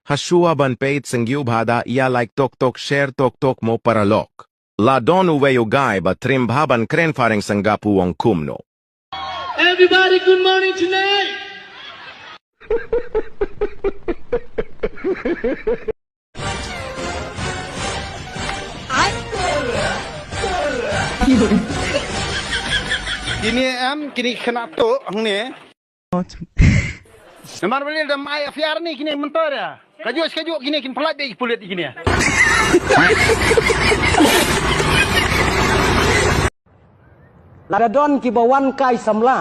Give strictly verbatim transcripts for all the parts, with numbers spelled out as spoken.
Ha shuwa ban peit sngewbha da ïa like tok tok, share tok tok mo paralok. La don uwei u guy ba trim bha ban kren phareng sngap u ong kumno. Everybody, good morning tonight. Kine em, kine khynnah to hangne. Namar balei da mai afiar ni kine mynta da. Kajuh kajuh kine kin palat dei pulit kine. Lada don kiba wan kai samla,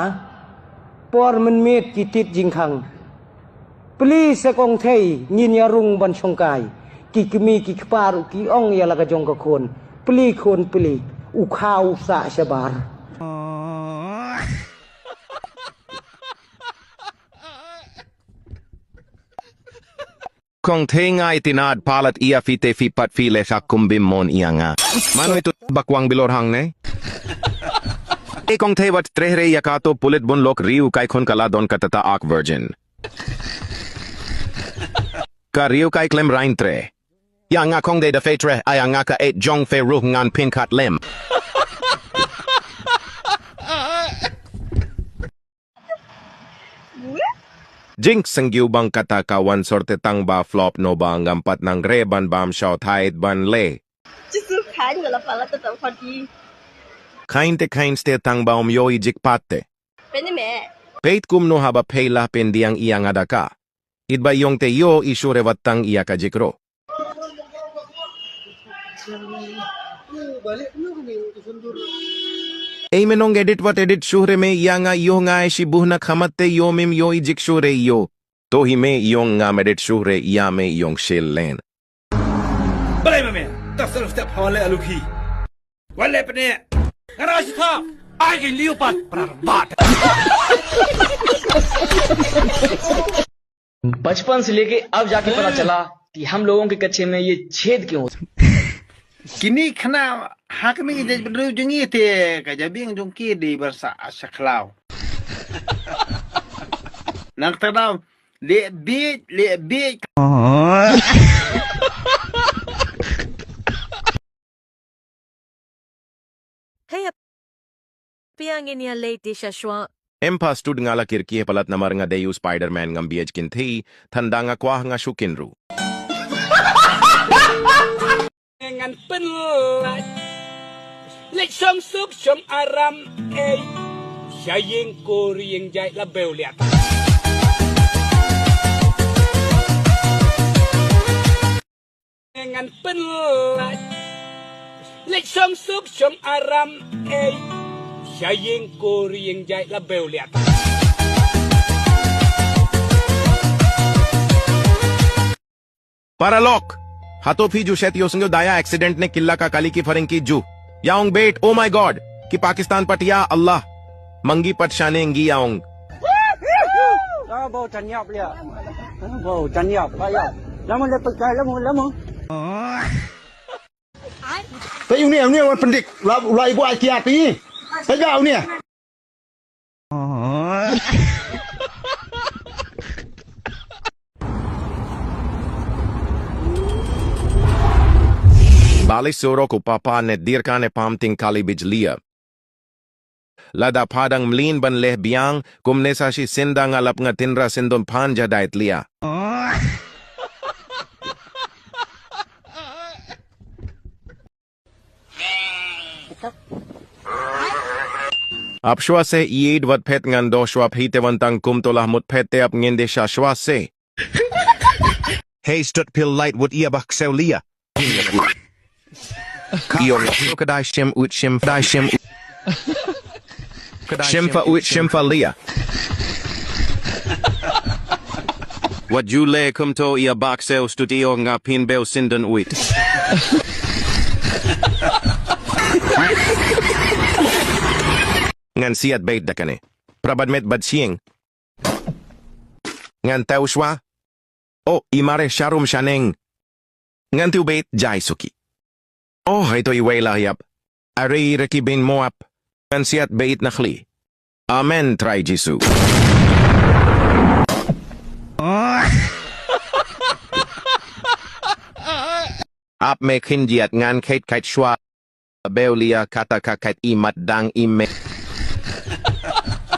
por mynmiet ki tit jingkhang. Pli se kong thei ngin ïa rung ban shongkai. Ki kmie ki kpa ruh ki ong ïa la ka jong ka khun. Pli khun pli. U khaw sa shabar. Kong thei ngai tinat palat ïa phi te phi pat phi le sak kum bym mon ïa nga. Mano itu bakwang bilor hangne. E kong thei wat treh re ïa kato pulit bun lok riewkai khun ka la don kata ta ak virgin. Ka riewkai klem rain treh. Ïa nga kong dei da phi treh, ïa nga ka et jong phi ruh ngan pynkat lem. Jing sngewbang kata ka wan sorte tang ba flop no ba ngam pat nang re ban bam shaw thait ban le. Jisu khain wala pala ta tau khati. Khain te khain ste tang ba um ïohi jik pat te. Pene me. Peit kumno haba pei la pyndiang ïa nga da ka. It ba ïong te ïohi shuh re wat tang ïa ka jik ro. Ei me nong edit wat edit shuh re me ïa nga ïoh nga e shi buh na khamat te ïoh mim ïohi jik shuh re ïoh. To hi me ïong ngam edit shuh re ïa me ïong shil len. Balei me me? Ta sel step hawale alu hi. Wale pene. Ngara shi tha. Ai ki liu pat prar bat. बचपन से लेके अब जाके पता चला कि हम लोगों के कच्चे में ये छेद क्यों होते हैं। Kini khana hakni de bru jungi te ka jabing jung ki di bersa asaklau. Nang tadau le bit le bit. Hey, ap-, pia ngin ïa leit di sha shwa. Em pa stud nga la kirki he palat namar nga dei u Spider-Man ngam biej kin thi, than da nga kwah nga shu kin ru. Ngan pynlait. Leit shong suk shong aram ei. Sha ïing kur ïing jait la bew liat. Ngan pynlait. Leit shong suk shong aram ei. Sha ïing kur ïing jait la bew liat. Paralok. Hato phi ju shet ïoh sngew da ïa accident ne killa ka kali ki phareng ki ju. Ïa ong beit, oh my God. Ki Pakistan pat ïa Allah. Mangi pat shane ngi ïa ong. Ba bo chan ïap lia. Bo chan ïap, ba ïap. Lama le pekai, lama, lama. Te uni, uni wan pendik. La, la ibu ai kiat i. Te ga uni. Bali surok u papa ne dirka ne pam ting kali bijlia. Lada padang mlin ban leh biang, kumne sa shi sinda ngalap nga tinra sindon pan jadait lia. Ap shwa se ïeid wat phet ngan doh shwa phi te wan tang kum tolah mut phet te ap ngin de sha shwa se. Hey, stut pil light wut ïa bak sew lia. Ïong ka dai shim ut shim dai shim ut. Shim fa ut shim fa lia. Wat ju le kum to ïa bak sew stut ïong nga pin bew sindon uit. Ngan siat beit da kane. Prabad met bad sieng. Ngan tau shwa. O, i mare sharum shaneng. Ngan tu beit jai suki. O, hai to i wei la hiap. Are i reki bin Moab. Ngan siat beit nakhli. Amen, Trai Jisu. Ap me khin jiat ngan khet khet shwa. Beu lia kata ka khet i mat dang i me.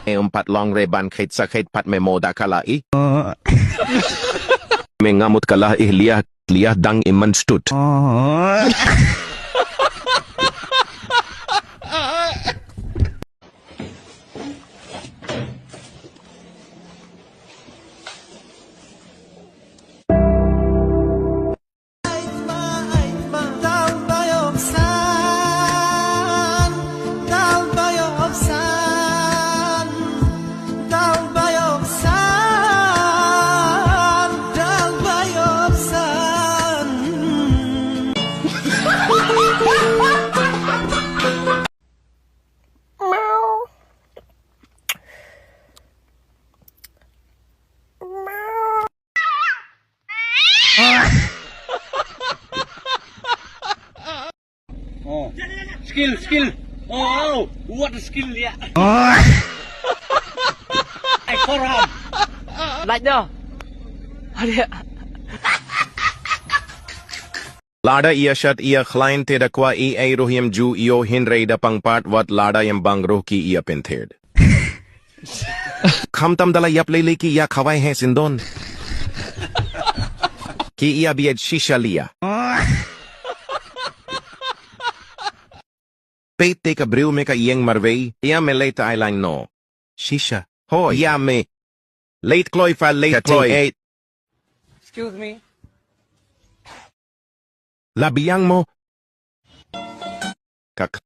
E umpat long re ban khet sa khet pat me mo da kala i. Me ngamut kala ih lia lia dang i man stut. Oh. Skill, skill. Oh, wow. What a skill, yeah. I forearm. Like no. Lada ïa shat ïa khlain te da kwah ïa ruh ïam ju ïoh hynrei da pang pat wat lada ïam bang ruh ki ïa pynthir. Khamtam da la ïap lei lei ki ïa khawai heh syndon. Ki ïa bieit shisha lia. Peit te ka briew me ka ïeng marwei, ïa me leit ai lain noh. Shisha. Ho ïa me. Leit kloi fa leit kloi. Excuse me. La biang mo. Kak.